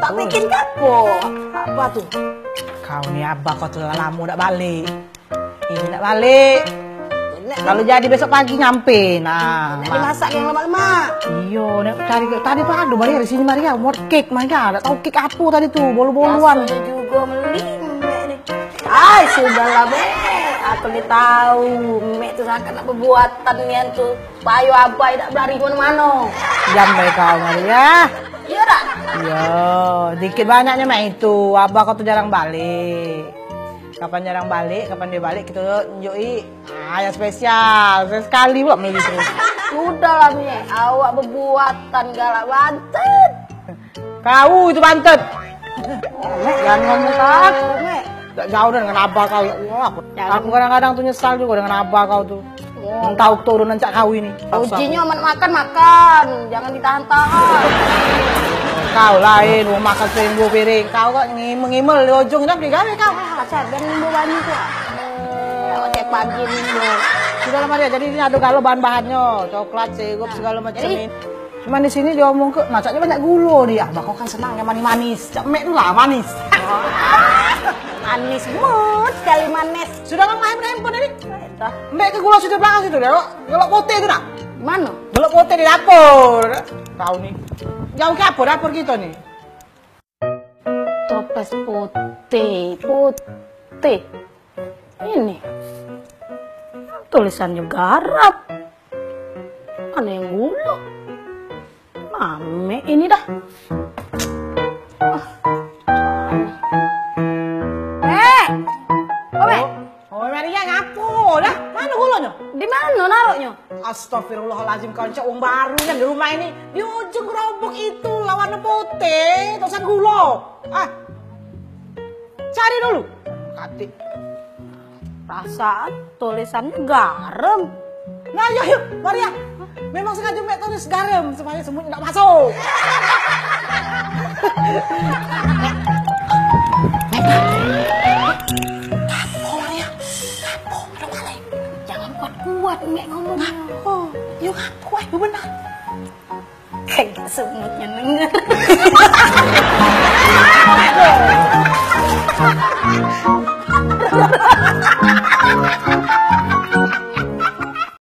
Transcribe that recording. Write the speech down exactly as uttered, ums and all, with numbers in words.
Tak bikin kapo? Apa tu? Kau ni abah kau tu lamo dak balik. Ini nak balik. Kalau jadi besok pagi nyampe. Nah, nak dimasak yang lemak-lemak. Iyo, nak cari ke tadi pun ada Maria di sini Maria, buat cake Maria. Tak tahu cake apa tadi tu, bolu-boluan. Biasanya juga meli mek ni. Ai, sudahlah, Mek. Aku ni tahu, Mek tu sangat nak perbuatan nian tu. Payo abah dak belari ke mano-mano. Jam bae kau Maria. Iyo dak? Iyo, dikit banyaknya mek itu. Abah kau tu jarang balik. Kapan jarang balik, kapan dia balik kita tunjuki. Ah, yang spesial. Sekali pula meli terus. Sudahlah, Mek. Awak bebuatan galak bantet. Kau itu bantet. Mek, jangan ngomong ke aku, Mek. Dak jauh dah dengan abah kau. Ya Allah, aku, aku kadang-kadang tu nyesal juga dengan abah kau tu. Entah aku turunan cak kau ini. Ujinyo amat makan, makan. Jangan ditahan-tahan. Kau lain, mau makan seminggu piring. Kau kok ngimel-ngimel di ujung, dah beli gawe kau. Ah, asal, jangan nimbo banyu tu. Awak tiap pagi nimbo. Sudah lah, Maria. Jadi ini ada galo bahan-bahannyo. Coklat, sirup, segalo macam ini. Cuman di sini dia omong ke, macaknya banyak gulo dia. Abah kau kan senang yang manis-manis. Cak mek tu lah, manis. Manis mut sekali manis. Sudah kan main handphone tadi? Dah. Mek ke gulo situ belakang situ dah. Gelok putih tu dah. Di mano? Gelok putih di dapur. Kau ni. Jauh ke apa dapur kita ni? Toples putih, putih. Ini tulisannya garam. Mana yang gula? Mame ini dah. Ah. Eh, Ome. Oh, Maria ngapo dah? Mano gulonyo? Di mano naroknyo? Astagfirullahalazim, kau cak wong baru kan di rumah ini. Di ujung gerobok itu lawan putih, tulisan gulo. Ah. Cari dulu. Katik. Perasaan tulisannya garam. Nah, yuk, yuk, Maria. Memang sengaja mek tulis garam supaya semut ndak masuk. Ngapo, Maria? Ngapo? Ada balik. Jangan kuat-kuat mek ngomong. Ngapo? Yuk, ngapo? Ayo benar. Kayak semutnya denger.